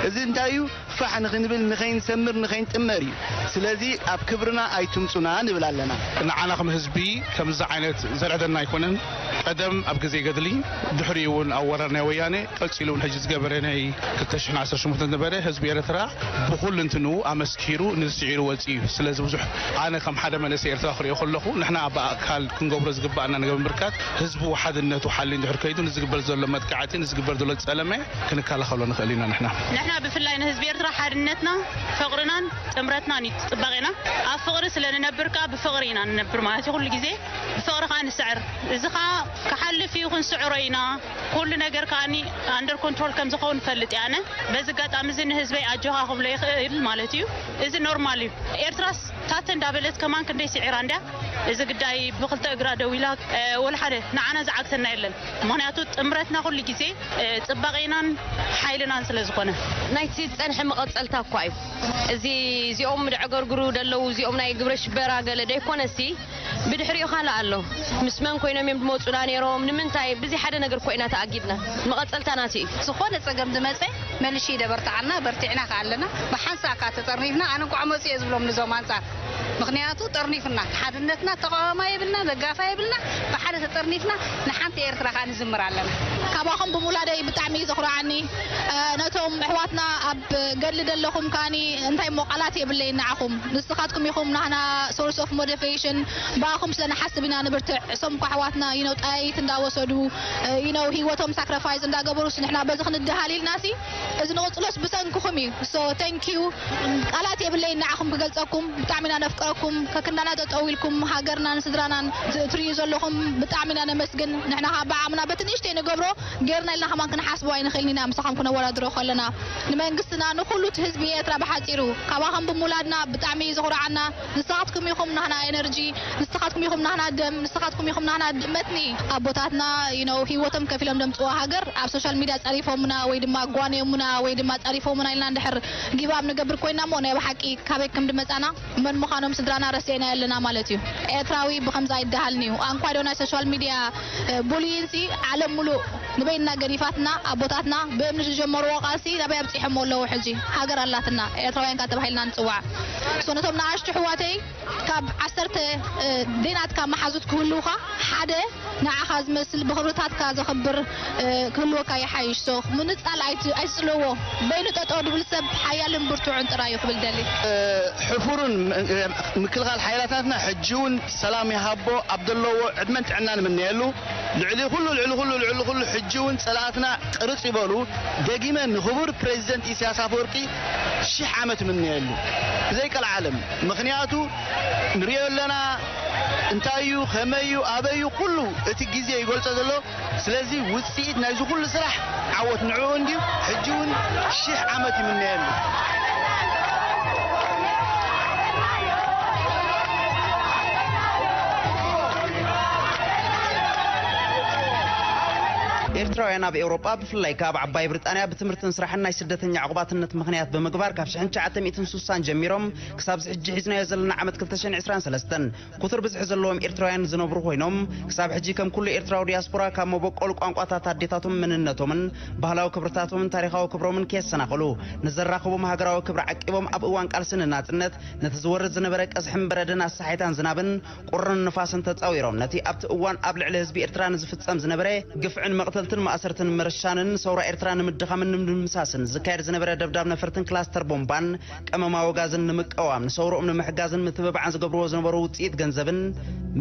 እዚ እንታይ እዩ? ፋሕ ንኽንብል ንኸይንሰምር ንኸይንጥመር እዩ። ስለዚ ኣብ ክብርና ኣይትምጹና ንብል ኣለና። ንዓና ከም ህዝቢ ከምዚ ዓይነት ዘርዕደና ኣይኮነን። ቀደም ኣብ ግዜ ገድሊ ድሕሪኡ እውን ኣብ ወራር ናይ ወያነ ቀጺሉ እውን ሕጂ ዝገበረ ናይ ክልተ ሽሕን ዓሰርተ ሸሞንተን ዝነበረ ህዝቢ ኤርትራ ብኹሉ እንትንኡ ኣመስኪሩ ንዝስዒሩ ወፂኡ እዩ። ስለዚ ብዙሕ ኣነ ከም ሓደ መንእሰይ ኤርትራ ክሪኦ ከለኹ ንሕና ብኣካል ክንገብሮ ዝግባኣና ነገር ምምርካት ህዝቡ ሓድነቱ ሓልዩ እንድሕር ከይዱ ንዝግበር ዘሎ መጥቃዕቲ ንዝግበር ዘሎ ፀለመ ክንከላኸሎ ንኽእል ኢና ንሕና። ንሕና ብፍላይ ንህዝቢ ኤርትራ ሓድነትና ፍቕርናን ጥምረትናን እዩ ፅባቄና። ኣብ ፍቕሪ ስለ ንነብር ከዓ ብፍቕሪ ኢና ንነብር ማለት እዩ። ኩሉ ግዜ ብፍቕሪ ከዓ ንስዕር። እዚ ከዓ ክሓልፍ እዩ ክንስዕሮ ኢና። ኩሉ ነገር ከዓኒ ኣንደር ኮንትሮል ከም ዝኸውን እፈልጥ እየ ኣነ። በዚ ኣጋጣሚ እዚ ንህዝበይ ኣጆኻ ክብሎ ይኽእል ማለት እዩ። እዚ ኖርማል እዩ። ኤርትራስ ታተ እንዳበለት ከማን ክንደይ ስዒራ እንድያ። እዚ ግዳይ ብክልተ እግራ ደው ኢላ ወላ ሓደ ንዓና ዝዓግተና የለን። ምኽንያቱ ጥምረትና ኩሉ ግዜ ፅባቄናን ሓይልናን ስለ ዝኾነ። ናይቲ ዝፀንሐ መቐፀልታ እኳ እዩ። እዚ እዚኦም ደዕገርግሩ ደለዉ እዚኦም ናይ ግብረ ሽበራ ገለ ደይኮነሲ ብድሕሪኡ ካልእ ኣሎ። ምስ መን ኮይኖም እዮም ዝመፁና ነይሮም ንምንታይ ብዚ ሓደ ነገር እኮ ኢና ተኣጊድና። መቐፀልታ ናቲ እዩ። ዝኾነ ፀገም ዝመፀ መልሺ ይደበርትዓልና በርቲዕና ከ ኣለና ብሓንሳእ ከ ተጠርኒፍና ኣነ እንኳዕ መፅኡ እየ ዝብሎም ንዞም ኣንፃር ምኽንያቱ ጠርኒፍና ሓድነትና ተቃዋማ የብልና ደጋፋ የብልና ብሓደ ተጠርኒፍና ንሓንቲ ኤርትራ ከ ንዝምር ኣለና። ካባኹም ብምውላደይ ብጣዕሚ እዩ ዘኹርዓኒ። ነቶም ኣሕዋትና ኣብ ገድሊ ዘለኹም ከኣኒ እንታይ እሞ ቃላት የብለይ ንዓኹም ንስኻትኩም ኢኹም ናህና source of motivation። ብኣኹም ስለ ንሓስብ ኢና ንብርትዕ። እሶም እኮ ኣሕዋትና you know ጠያይት እንዳወሰዱ you know ሂወቶም ሳክሪፋይስ እንዳገበሩስ ንሕና በዚ ክንድሃል ኢልናሲ እዚ ንቕፅሎስ ብሰንክኹም እዩ። So thank you። ቃላት የብለይ ንዓኹም ክገልፀኩም። ብጣዕሚ ኢና ነፍቅረኩም። ከክንዳና ጠጠው ኢልኩም ሃገርናን ስድራናን ትርእዩ ዘለኹም ብጣዕሚ ኢና ነመስግን። ንሕና ከዓ ብዓቕምና በቲ ንእሽተይ ንገብሮ ጌርና ኢልና ከማን ክንሓስቦ ኣይንኽእልን ኢና ምሳኹም ክነወዳድሮ ከለና። ንመንግስትና ንኹሉ እቲ ህዝቢ ኤርትራ ብሓፂሩ ካባኹም ብምውላድና ብጣዕሚ እዩ ዘኹርዓና። ንስኻትኩም ኢኹም ናህና ኤነርጂ፣ ንስኻትኩም ኢኹም ናህና ደም፣ ንስኻትኩም ኢኹም ናህና ድመትኒ። ኣቦታትና you know ሂወቶም ከፊሎም ደምፅዋ ሃገር ኣብ ሶሻል ሚድያ ፀሪፎምና ወይ ድማ ጓንዮምና ወይ ድማ ፀሪፎምና ኢልና እንድሕር give up ንገብር ኮይና እሞ ናይ ብሓቂ ካበይ ከም ድመፃና መን ምዃኖም ስድራና ረሲዕና ኣለና ማለት እዩ። ኤርትራዊ ብኸምዚ ኣይደሃልን እዩ። ኣንኳዶ ናይ ሶሻል ሚድያ ቡሊይን ሲ ዓለም ሙሉእ ንበይንና ገዲፋትና ኣቦታትና ብእምኒ ዝጀመርዎ ቃልሲ ናበይ ኣብፂሖሞ ኣለዉ ሕጂ ሃገር ኣላትና ኤርትራውያን ካብ ተባሂልና ንፅዋዕ። So ነቶም ንኣሽቱ ኣሕዋተይ ካብ ዓሰርተ ደይናትካ መሓዙት ክህልውኻ ሓደ ንዓኻ ዝመስል ብኽብርታትካ ዘኽብር ክህልወካ ይሓይሽ። So ምንፃል ኣይትፅልዎ። በይኑ ጠጠው ድብል ሰብ ሓያልን ብርቱዕን ጥራይ እዩ ክብል ደሊ። ሕፉርን ምክልኻል ሓይላታትና ሕጂ እውን ሰላም ይሃቦ ኣብ ዘለዎ ዕድመን ጥዕናን ንምነየሉ። ልዕሊ ኩሉ ልዕሊ ኩሉ ልዕሊ ኩሉ ሕጂ እውን ፀላእትና ቅርፅ ይበሉ። ደጊመ ንኽቡር ፕሬዚደንት ኢሳያስ ኣፈወርቂ ሽሕ ዓመት ይምነየሉ ብዘይቀልዓለም። ምኽንያቱ ንሪኦ ኣለና እንታይ እዩ ከመይ እዩ ኣበይ እዩ ኩሉ እቲ ግዜ ይገልፆ ዘሎ። ስለዚ ውፅኢት ናይዚ ኩሉ ስራሕ ዓወት ንዕኡ እንድዩ። ሕጂ እውን ሽሕ ዓመት ይምነየሉ። ኤርትራውያን ኣብ ኤውሮጳ፣ ብፍላይ ከኣ ኣብ ዓባይ ብሪጣንያ፣ ብትምህርትን ስራሕን ናይ ስደተኛ ዕቑባትነት ምኽንያት ብምግባር፣ ካብ ሽሕን ትሽዓተ ሚእትን ስሳን ጀሚሮም ክሳብ ሕጂ ሒዝናዮ ዘለና ዓመት ክልተ ሽሕን ዕስራን ሰለስተን፣ ቁጽሪ ብዝሒ ዘለዎም ኤርትራውያን ዝነብሩ ኮይኖም፣ ክሳብ ሕጂ ከም ኩሉ ኤርትራዊ ዲያስፖራ ካብ መበቆል ቋንቋታት ኣዴታቶም መንነቶምን ባህላዊ ክብርታቶምን ታሪኻዊ ክብሮምን ከየሰናኸሉ፣ ንዘራኸቦም ሃገራዊ ክብሪ ዓቂቦም ኣብ እዋን ቃልሲ ንናጽነት ነቲ ዝወርድ ዝነበረ ቀዝሕን በረድን ኣሰሓይታን ዝናብን ቁርን ንፋስን ተጻዊሮም፣ ነቲ ኣብቲ እዋን ኣብ ልዕሊ ህዝቢ ኤርትራ ንዝፍጸም ዝነበረ ግፍዕን መቕተልትን ማእሰርትን ምርሻንን፣ ሰውራ ኤርትራ ንምድኻምን ንምድምሳስን ዝካየድ ዝነበረ ደብዳብ ነፈርትን ክላስተር ቦምባን ቀመም ኣወጋዝን ንምቅዋም፣ ንሰውርኦም ንምሕጋዝን ምትብባዕን ዝገብርዎ ዝነበሩ ውጽኢት ገንዘብን፣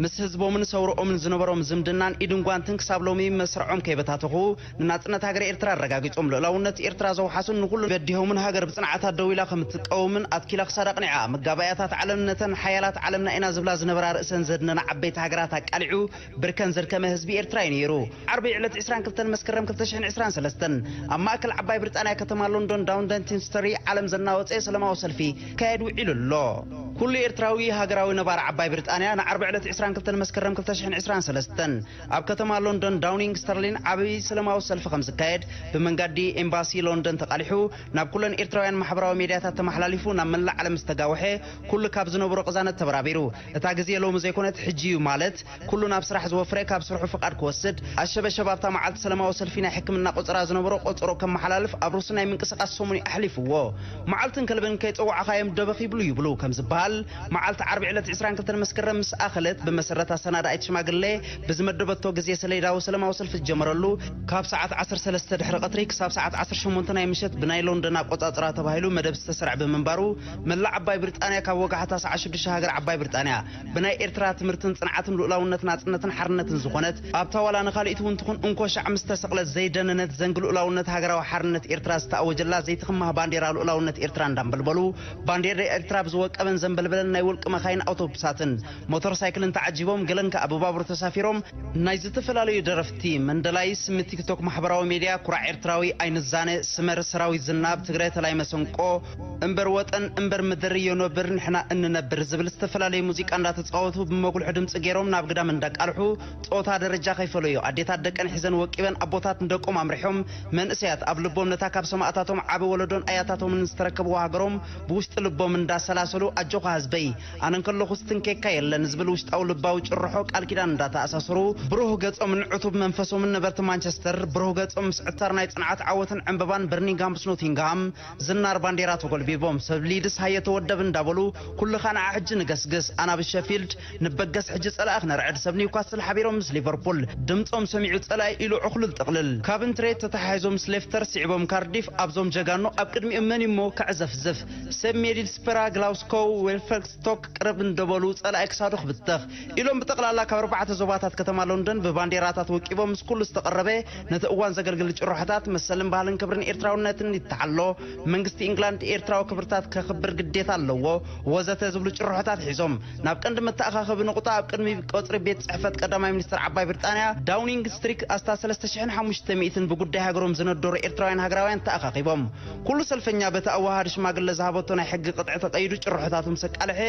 ምስ ህዝቦምን ሰውርኦምን ዝነበሮም ዝምድናን ኢድን ጓንትን ክሳብ ሎሚ መስርዖም ከይበታተኹ፣ ንናጽነት ሃገረ ኤርትራ ኣረጋጊጾም፣ ልኡላውነት ኤርትራ ዘውሓሱን ንኹሉ በዲሆምን ሃገር ብጽንዓት ደው ኢላ ከም እትቀውምን ኣትኪላ ክሳድ ኣቕኒዓ፣ መጋባእያታት ዓለም ነተን ሓያላት ዓለምና ኢና ዝብላ ዝነበራ ርእሰን ዘድነና ዓበይቲ ሃገራት ኣቃሊዑ ብርከን ዘድከመ ህዝቢ ኤርትራ እዩ ነይሩ። ዓርቢ ዕለት ዕስራን ክልተን መስከረም ክልተ ሽሕን ዕስራን ሰለስተን ኣብ ማእከል ዓባይ ብሪጣንያ ከተማ ሎንዶን ዳውንደንቲን ስተሪ ዓለም ዘናወጸ ሰላማዊ ሰልፊ ክካየድ ውዒሉ ኣሎ። ኩሉ ኤርትራዊ ሃገራዊ ነባር ዓባይ ብሪጣንያ ንዓርቢ ዕለት ዕስራን ክልተን መስከረም ክልተ ሽሕን ዕስራን ሰለስተን ኣብ ከተማ ሎንዶን ዳውኒንግ ስተርሊን ዓብዪ ሰላማዊ ሰልፊ ከም ዝካየድ ብመንጋዲ ኤምባሲ ሎንዶን ተቓሊሑ ናብ ኩለን ኤርትራውያን ማሕበራዊ ሜድያታት ተመሓላሊፉ ናብ መላእ ዓለም ዝተጋውሐ ኩሉ ካብ ዝነብሮ ቅዛነት ተበራቢሩ። እታ ግዜ ሎሚ ዘይኮነት ሕጂ እዩ ማለት ኩሉ ናብ ስራሕ ዝወፍረ ካብ ስርሑ ፍቓድ ክወስድ ኣሸበሸብ ኣብታ መዓልቲ ሰላማዊ ሰልፊ ናይ ሕክምና ቆጸራ ዝነበሮ ቆጸሮ ከመሓላልፍ ኣብ ሩሲ ናይ ምንቅስቓስ ሰሙን እዩ ኣሕሊፍዎ። መዓልትን ከልብን ከይጸዋዕኻዮም ደበኽ ይብሉ ይብሉ ከም ዝበሃል፣ መዓልቲ ዓርቢ ዕለት ዕስራን ክልተን መስከረም ምስ ኣኸለት፣ ብመሰረት ኣሰናዳኢት ሽማግሌ ብዝመደበቶ ግዜ ሰሌዳዊ ሰላማዊ ሰልፊ ዝጀመረሉ፣ ካብ ሰዓት ዓሰርተ ሰለስተ ድሕሪ ቀትሪ ክሳብ ሰዓት ዓሰርተ ሸሞንተ ናይ ምሸት ብናይ ሎንደን ኣቆጻጽራ ተባሂሉ መደብ ዝተሰርዐ ብምንባሩ፣ መላእ ዓባይ ብሪጣንያ ካብ ወጋሕታ ሰዓት ሽዱሽተ ሃገር ዓባይ ብሪጣንያ ብናይ ኤርትራ ትምህርትን ጽንዓትን ልኡላውነት ናጽነትን ሓርነትን ዝኾነት፣ ኣብታ ዋላ ንኻልኢት እውን ትኹን እንኮ ሻዕ ምስ ተሰቕለት ዘይደነነት ዘንግ ልኡላውነት ሃገራዊ ሓርነት ኤርትራ ዝተኣወጀላ ዘይትኽማህ ባንዴራ ልኡላውነት ኤርትራ እንዳንበልበሉ፣ ባንዴራ ኤርትራ ብዝወቀበን ዘንበልበለን ናይ ውልቂ መኻይን ኣውቶቡሳትን ሞተር ሳይክልን ተዓጂቦም፣ ገለን ከኣ ብባቡር ተሳፊሮም፣ ናይ ዝተፈላለዩ ደረፍቲ መንደላይ ስም ቲክቶክ ማሕበራዊ ሜድያ ኩራዕ ኤርትራዊ ኣይንዛነ ስመር ሰራዊት ዝናብ ትግረ ተላይ መሰንቆ እምበር ወጠን እምበር ምድሪ ዮኖብር ንሕና እንነብር ዝብል ዝተፈላለዩ ሙዚቃ እንዳተጻወቱ ብመጉልሒ ድምጺ ገይሮም ናብ ግዳም እንዳቃልሑ ጾታ ደረጃ ከይፈለዩ ኣዴታት ደቀን ሒዘን ወቂበን ኣቦታት ንደቆም ኣምሪሖም መንእሰያት ኣብ ልቦም ነታ ካብ ሰማእታቶም ዓቢ ወለዶን ኣያታቶምን ዝተረከብዋ ሃገሮም ብውሽጢ ልቦም እንዳሰላሰሉ ኣጆኻ ህዝበይ ኣነ እንከለኹ ዝትንኬካ የለን ዝብል ውሽጣዊ ልባዊ ጭርሖ ቃል ኪዳን እንዳተኣሳሰሩ ብሩህ ገጾምን ዕቱብ መንፈሶምን ነበርቲ ማንቸስተር ብሩህ ገጾም ምስ ዕታር ናይ ጽንዓት ዓወትን ዕንበባን በርኒንግሃም ምስ ኖቲንግሃም ዝናር ባንዴራ ተጎልቢቦም ሰብ ሊድስ ሃየ ተወደብ እንዳበሉ ኩልኻ ንዓ ሕጂ ንገስግስ ኣናብስ ሸፊልድ ንበገስ ሕጂ ጸላኢ ክነርዕድ ሰብ ኒውካስል ሓቢሮም ምስ ሊቨርፑል ድምጾም ሰሚዑ ጸላኢ ኢሉ ዕኹልል ጥቕልል ካብ እንትሬት ተተሓሒዞም ምስ ሌፍተር ስዒቦም ካርዲፍ ኣብዞም ጀጋኑ ኣብ ቅድሚኦም መን እሞ ከዕዘፍዝፍ ሰብ ሜዲልስፐራ ግላውስኮ ዌልፈርስቶክ ቅርብ እንደበሉ ጸላኢ ክሳዱ ክብተኽ ኢሎም ብጠቕላላ ካብ ኣርባዕተ ዞባታት ከተማ ሎንደን ብባንዴራታት ወቂቦም ምስ ኩሉ ዝተቐረበ ነቲ እዋን ዘገልግል ጭርሖታት መሰልን ባህልን ክብርን ኤርትራውነትን ይተሓሎ መንግስቲ ኢንግላንድ ኤርትራዊ ክብርታት ከኽብር ግዴታ ኣለዎ ወዘተ ዝብሉ ጭርሖታት ሒዞም ናብ ቀንዲ መተኣኻኸቢ ንቑጣ ኣብ ቅድሚ ቀጽሪ ቤት ጽሕፈት ቀዳማይ ሚኒስትር ዓባይ ብሪጣንያ ዳውኒንግ ስትሪት ኣስታት ሰለስተ ሽሕን ሓሙሽተ ሚእትን ብጉዳይ ሃገሮም ዝነደሩ ኤርትራውያን ሃገራውያን ተኣኻኺቦም። ኩሉ ሰልፈኛ በቲ ኣወሃሃዲ ሽማግለ ዝሃበቶ ናይ ሕጊ ቅጥዒ ተቐይዱ ጭርሖታቱ ምስ ኣቃልሐ፣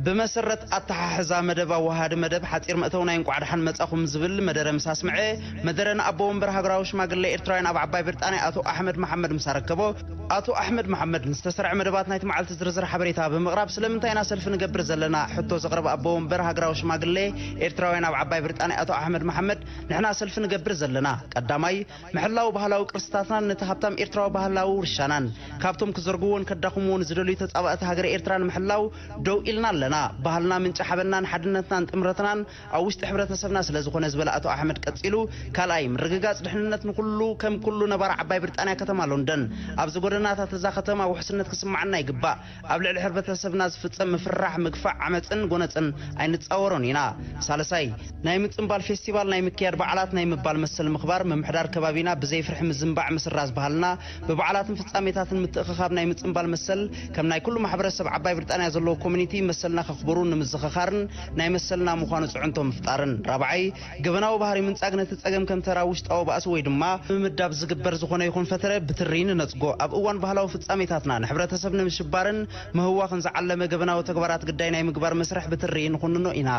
ብመሰረት ኣተሓሕዛ መደብ ኣወሃሃዲ መደብ ሓጺር መእተዊ ናይ እንቋዕ ደሓን መጻኹም ዝብል መደረ ምስ ኣስምዐ፣ መደረ ንኣቦ ወንበር ሃገራዊ ሽማግለ ኤርትራውያን ኣብ ዓባይ ብሪጣንያ ኣቶ ኣሕመድ መሓመድ ምስ ኣረከቦ፣ ኣቶ ኣሕመድ መሓመድ ንዝተሰርዐ መደባት ናይቲ መዓልቲ ዝርዝር ሓበሬታ ብምቕራብ ስለምንታይ ኢና ሰልፊ ንገብር ዘለና ሕቶ ዘቕረበ ኣቦ ወንበር ሃገራዊ ሽማግለ ኤርትራውያን ኣብ ዓባይ ብሪጣንያ ኣቶ ኣሕመድ መሓመድ ንሕና ሰልፊ ንገብር ዘለና ቀዳማይ ምሕላው ባህላዊ ቅርስታትናን ነቲ ሃብታም ኤርትራዊ ባህላዊ ውርሻናን ካብቶም ክዘርግዎን ከዳኽምዎን ዝደልዩ ተጻባእቲ ሃገረ ኤርትራ ንምሕላው ደው ኢልና ኣለና። ባህልና ምንጪ ሓበንናን ሓድነትናን ጥምረትናን ኣብ ውሽጢ ሕብረተሰብና ስለ ዝኾነ ዝበለ ኣቶ ኣሕመድ ቀጺሉ፣ ካልኣይ ምርግጋጽ ድሕንነት ንኹሉ ከም ኩሉ ነባሪ ዓባይ ብሪጣንያ ከተማ ሎንደን ኣብዚ ጎደናታት እዛ ከተማ ውሕስነት ክስምዓና ይግባእ። ኣብ ልዕሊ ሕብረተሰብና ዝፍጸም ምፍርራሕ፣ ምግፋዕ፣ ዓመጽን ጎነጽን ኣይንጻወሮን ኢና። ሳልሳይ ናይ ምጽንባል ፌስቲቫል ናይ ምክያድ በዓላት ናይ ምባል መሰል ምኽባር ምምሕዳር ከባቢና ብዘይ ፍርሒ ምዝንባዕ ምስራዝ ባህልና ብበዓላትን ፍጻሜታትን ምትእኽኻብ ናይ ምጽንባል መሰል ከም ናይ ኩሉ ማሕበረሰብ ዓባይ ብሪጣንያ ዘለዎ ኮሚኒቲ መሰልና ከኽብሩ ንምዝኽኻርን ናይ መሰልና ምዃኑ ጽዕንቶ ምፍጣርን። ራብዓይ ገበናዊ ባህሪ ምንጻግ ነቲ ጸገም ከም ተራ ውሽጣዊ ባእሲ ወይ ድማ ብምምዳብ ዝግበር ዝኾነ ይኹን ፈተረ ብትሪ ንነጽጎ። ኣብ እዋን ባህላዊ ፍጻሜታትና ንሕብረተሰብ ንምሽባርን ምህዋኽን ዝዓለመ ገበናዊ ተግባራት ግዳይ ናይ ምግባር መስርሕ ብትሪ ንኹንኖ ኢና።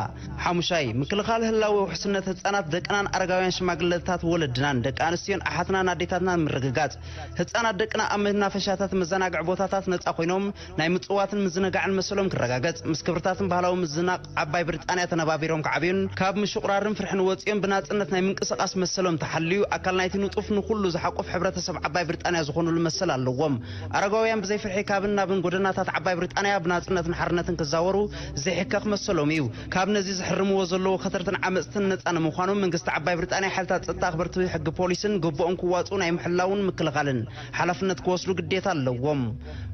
ሓሙሻይ፣ ምክልኻል ህላወ ውሕስነት ህጻናት፣ ደቅናን ኣረጋውያን ሽማግለታት ወለድናን ደቂ ኣንስትዮን ኣሓትናን ኣዴታትናን ምርግጋጽ። ህጻናት ደቅና ኣብ መናፈሻታት መዘናግዒ ቦታታት ነጻ ኮይኖም ናይ ምጽዋትን ምዝንጋዕን መሰሎም ክረጋገጽ፣ ምስ ክብርታትን ባህላዊ ምዝናቕ ዓባይ ብሪጣንያ ተነባቢሮም ክዓብዩን ካብ ምሽቑራርን ፍርሕን ወጺኦም ብናጽነት ናይ ምንቅስቓስ መሰሎም ተሓልዩ ኣካል ናይቲ ንጡፍ ንኹሉ ዝሓቁፍ ሕብረተሰብ ዓባይ ብሪጣንያ ዝኾኑሉ መሰል ኣለዎም። ኣረጋውያን ብዘይ ፍርሒ ካብን ናብን ጎደናታት ዓባይ ብሪጣንያ ብናጽነትን ሓርነትን ክዛወሩ ዘይሕከኽ መሰሎም እዩ። ካብ ነዚ ዝሕርምዎ ዘለዉ ከተርትን ዓመጽትን ነጻ ንምዃኖም መንግስቲ ዓባይ ብሪጣንያ ሓይልታት ጸጥታ ኣኽበርቲ ሕጊ ፖሊስን ግቡኦም ክዋጽኡ ናይ ምሕላውን ምክልኻልን ሓላፍነት ክወስዱ ግዴታ ኣለዎም።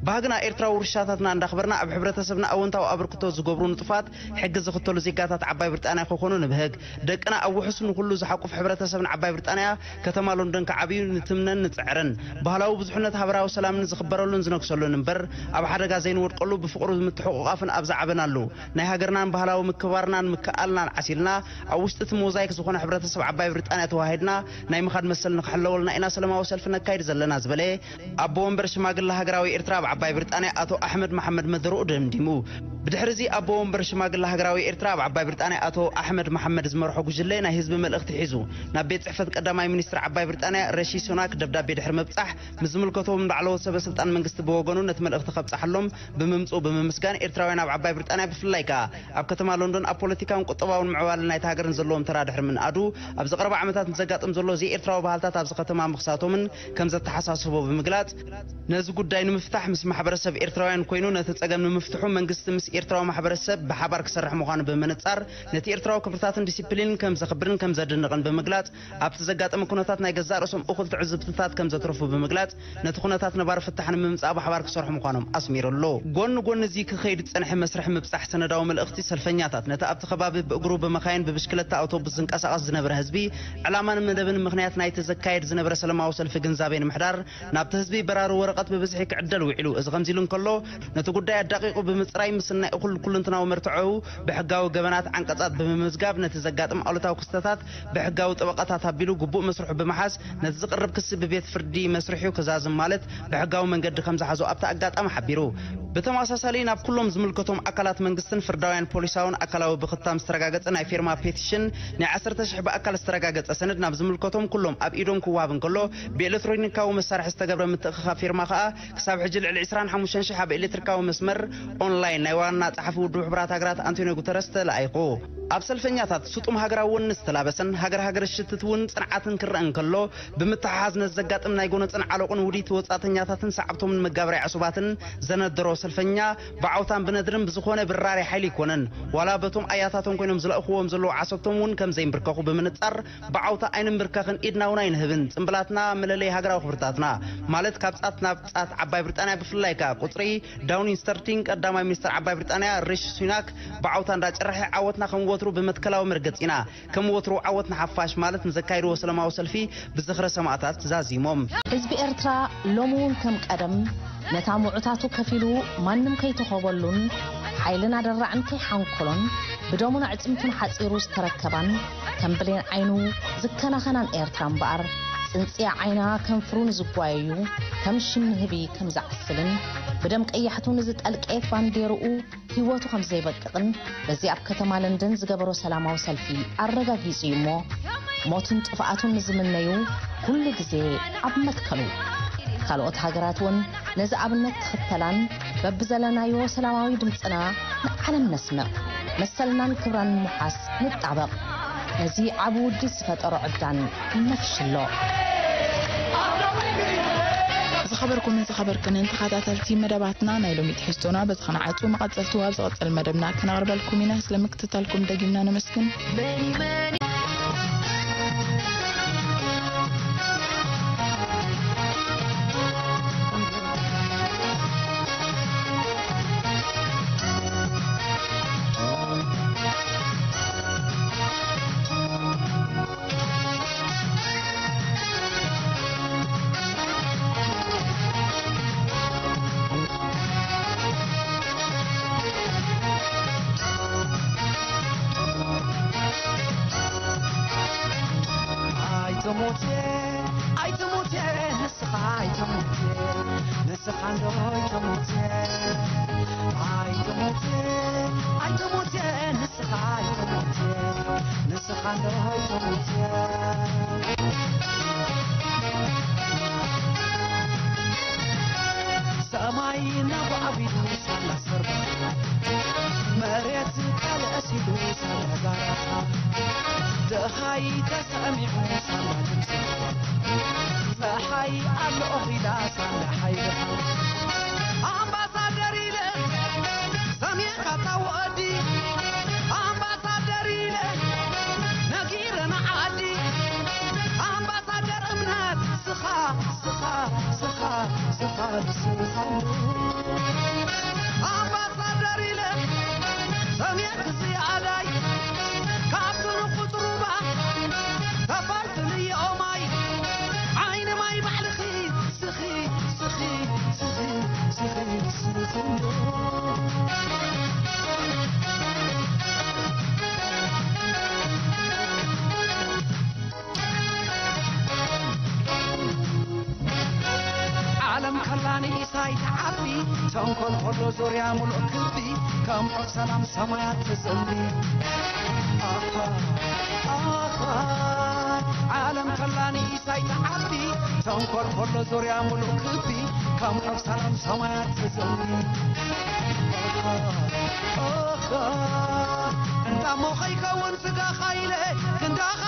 ባህግና ኤርትራዊ ውርሻታትና እንዳኽበርና ኣብ ሕብረተሰብና ኣወንታዊ ኣበርክቶ ዝገብሩ ንጡፋት ሕጊ ዝኽተሉ ዜጋታት ዓባይ ብሪጣንያ ክኾኑ ንብህግ። ደቅና ኣብ ውሑስ ንኹሉ ዝሓቁፍ ሕብረተሰብን ዓባይ ብሪጣንያ ከተማ ሎንደን ክዓብዩ ንትምነን ንጽዕርን። ባህላዊ ብዙሕነት ሃበራዊ ሰላምን ዝኽበረሉን ዝነግሰሉን እምበር ኣብ ሓደጋ ዘይንወድቀሉ ብፍቕሩ ምትሕቑቓፍን ኣብ ዝዓበናሉ ናይ ሃገርናን ባህላዊ ምክባርናን ምክኣልናን ዓሲልና ኣብ ውሽጢ እቲ ሞዛይክ ዝኾነ ሕብረተሰብ ዓባይ ብሪጣንያ ተዋሂድና ናይ ምኻድ መሰል ንክሕለወልና ኢና ሰላማዊ ሰልፊ ነካይድ ዘለና ዝበለ ኣቦ ወንበር ሽማግለ ሃገራዊ ኤርትራ ኣብ ዓባይ ብሪጣንያ ኣቶ ኣሕመድ መሓመድ መደረኡ ደምዲሙ። ብድሕሪ እዚ ኣቦ ወንበር ሽማግለ ሃገራዊ ኤርትራ ኣብ ዓባይ ብሪጣንያ ኣቶ ኣሕመድ መሓመድ ዝመርሖ ጉጅለ ናይ ህዝቢ መልእኽቲ ሒዙ ናብ ቤት ጽሕፈት ቀዳማይ ሚኒስትር ዓባይ ብሪጣንያ ረሺ ሱናክ ደብዳቤ ድሕሪ ምብጻሕ ምስ ዝምልከቶም ላዕለዎት ሰበ ስልጣን መንግስቲ ብወገኑ ነቲ መልእኽቲ ከብጻሓሎም ብምምጽኡ ብምምስጋን ኤርትራውያን ኣብ ዓባይ ብሪጣንያ ብፍላይ ከኣ ኣብ ከተማ ሎንዶን ኣብ ፖለቲካውን ቁጠባውን ምዕባለ ናይታ ሃገርን ዘለዎም ተራ ድሕሪ ምንኣዱ ኣብዚ ቀረባ ዓመታት ንዘጋጥም ዘሎ ዘይኤርትራዊ ባህልታት ኣብዚ ከተማ ምኽሳቶምን ከም ዘተሓሳስቦ ብምግላጽ ነዚ ጉዳይ ንምፍታሕ ምስ ማሕበረሰብ ኤርትራውያን ኮይኑ ነቲ ጸገም ንምፍትሑ መንግስቲ ምስ ኤርትራዊ ማሕበረሰብ ብሓባር ክሰርሕ ምዃኑ ብምንጻር ነቲ ኤርትራዊ ክብርታትን ዲሲፕሊንን ከም ዘኽብርን ከም ዘድንቕን ብምግላጽ ኣብቲ ዘጋጠመ ኩነታት ናይ ገዛእ ርእሶም እኹል ትዕዝብትታት ከም ዘትረፉ ብምግላጽ ነቲ ኩነታት ነባሪ ፍታሕ ንምምጻእ ብሓባር ክሰርሑ ምዃኖም ኣስሚሩ ኣሎ። ጎኒ ጎኒ እዚ ክኸይድ ዝጸንሐ መስርሕ ምብጻሕ ሰነዳዊ መልእኽቲ ሰልፈኛታት ነቲ ኣብቲ ከባቢ ብእግሩ ብመኻይን ብብሽክለታ ኣውቶቡስ ዝንቀሳቐስ ዝነበረ ህዝቢ ዕላማን መደብን ምኽንያት ናይቲ ዘካየድ ዝነበረ ሰላማዊ ሰልፊ ግንዛቤ ንምሕዳር ናብቲ ህዝቢ በራሪ ወረቐት ብብዝሒ ክዕደል ውዒሉ። እዚ ከምዚ ኢሉ እንከሎ ነቲ ጉዳይ ኣዳቂቑ ብምጽራይ ምስናይ እኹል ኩልንትናዊ መርትዖኡ ብሕጋዊ ገበናት ዓንቀጻት ብምምዝጋብ ነቲ ዘጋጥም ኣሉታዊ ክስተታት ብሕጋዊ ጠበቃታት ኣቢሉ ግቡእ መስርሑ ብምሓዝ ነቲ ዝቕርብ ክሲ ብቤት ፍርዲ መስርሑ ክዛዝም ማለት ብሕጋዊ መንገዲ ከም ዝሓዞ ኣብቲ ኣጋጣሚ ሓቢሩ። ብተመሳሳሊ ናብ ኩሎም ዝምልከቶም ኣካላት መንግስትን ፍርዳውያን ፖሊሳውን ኣካላዊ ብኽታም ዝተረጋገጸ ናይ ፌርማ ፔቲሽን ናይ ዓሰርተ ሽሕ ብኣካል ዝተረጋገጸ ሰነድ ናብ ዝምልከቶም ኩሎም ኣብ ኢዶም ክወሃብ እንከሎ ብኤሌክትሮኒካዊ መሳርሒ ዝተገብረ ምትእኽኻብ ፌርማ ከኣ ክሳብ ሕጂ ልዕሊ ዕስራን ሓሙሽተን ሽሕ ኣብ ኤሌክትሪካዊ መስመር ኦንላይን ናይ ዋና ጸሓፊ ውድብ ሕቡራት ሃገራት ኣንቶኒዮ ጉተረስ ተላኢኹ። ኣብ ሰልፈኛታት ስጡም ሃገራዊ ወኒ ዝተላበሰን ሃገር ሃገር ዝሽትት እውን ጽንዓትን ክረአ እንከሎ ብምትሓሓዝ ነቲ ዘጋጥም ናይ ጎነጽን ዓሎቕን ውዲት ወጻእተኛታትን ሰዓብቶምን መጋበርያ ዕሱባትን ዘነደሮ ሰልፈኛ ብዓውታን ብነድርን ብዝኾነ ብራሪ ሓይሊ ኣይኮነን ዋላ በቶም ኣያታቶም ኮይኖም ዝለእኽዎም ዘለዉ ዓሰብቶም እውን ከም ዘይንብርከኹ ብምንጻር ብዓውታ ኣይንምብርከኽን ኢድና እውን ኣይንህብን። ጽምብላትና መለለይ ሃገራዊ ክብርታትና ማለት ካብ ጻት ናብ ጻት ዓባይ ብሪጣንያ ብፍላይ ከኣ ቁጽሪ ዳውኒንግ ስተርቲን ቀዳማይ ሚኒስተር ዓባይ ብሪጣንያ ሪሺ ሱናክ ብዓውታ እንዳጨረሐ ዓወትና ከም ወትሩ ብመትከላዊ መርገጺና ከም ወትሩ ዓወት ንሓፋሽ ማለት ንዘካይድዎ ሰላማዊ ሰልፊ ብዝኽረ ሰማእታት ዛዚሞም። ህዝቢ ኤርትራ ሎሚ እውን ከም ቀደም ነታ ምዑታቱ ከፊሉ ማንም ከይተኾበሉን ሓይልን ኣደራዕን ከይሓንኮሎን ብደሙን ኣዕጽምቱን ሓጺሩ ዝተረከባን ከም ብሌን ዓይኑ ዝከናኸናን ኤርትራ እምበኣር ጽንጽያ ዓይና ከንፍሩ ንዝጓየዩ ከም ሽም ንህቢ ከም ዝዓስልን ብደም ቀያሕቱ ንዝጠልቀየት ባንዴርኡ ህይወቱ ከም ዘይበቅቕን በዚ ኣብ ከተማ ለንደን ዝገበሮ ሰላማዊ ሰልፊ ኣረጋጊጹ እዩ እሞ ሞቱን ጥፍኣቱን ንዝምነዩ ኩሉ ግዜ ኣብ መትከሉ። ካልኦት ሃገራት እውን ነዚ ኣብነት ክኽተላን በብዘለናዮ ሰላማዊ ድምፅና ንዓለም ነስምዕ፣ መሰልናን ክብራን ንምውሓስ ንጣበቕ። ነዚ ዓቢ ውዲ ዝፈጠሮ ዕብዳን ነፍሽሎ። ዝኸበርኩምን ዝኸበርክንን ተኸታተልቲ መደባትና ናይ ሎሚ ትሕዝቶና በዚ ከነዓጹ፣ መቐጸልቱ ኣብ ዝቐጽል መደብና ከነቕርበልኩም ኢና። ስለ ምክትታልኩም ደጊምና ነመስግን። ኣይትሙት ኣይትሙት ንስኻ ኣይትሙት ንስኻ እንዶ ኣይትሙት፣ ኣይትሙት፣ ኣይትሙት፣ ንስኻ ኣይትሙት፣ ንስኻ እንዶ ኣይትሙት። ሰማይ እናጓዕቢሉ ሳላ ሰርባ፣ መሬት ቀልዐሲሉ ሳላ ጋራ፣ ደሃይ ተሰሚዑ ሳላ ድምፂ፣ ፀሓይ ኣሎ ኦኺላ ሳላ ሓይልኻ። ኣምባሳደር ኢለ ሰሚዕካ ታወዲ፣ ኣምባሳደር ኢለ ነጊረ ንዓዲ፣ ኣምባሳደር እምነት ስኻ፣ ስኻ፣ ስኻ፣ ስኻ፣ ስኻ። ኣምባሳደር ኢለ ሰሚዕክ ዝያዳይ ካብቲ ንቁጽ ሩባ ተፈልፍልዮ ማይ ዓይኒ ማይ ባዕልኺ ስኺ፣ ስኺ፣ ስኺ፣ ስኺ፣ ስኺ እንዶ። ዓለም ከላ ንኢሳይ ትዓቢ፣ ተንኮል ከሎ ዙርያ ሙሉእ ክቢ፣ ከም ዑፍ ሰላም ሰማያት ትጽሊ። ኣሃ፣ ኣሃ፣ ዓለም ከላ ንኢሳይ ትዓቢ፣ ተንኮል ከሎ ዙርያ ሙሉእ ክቢ፣ ከም ዑፍ ሰላም ሰማያት ትጽሊ። ኣሃ፣ ኣሃ፣ እንዳሞ ከይከውን ስጋኻ ኢለ ክንዳኻ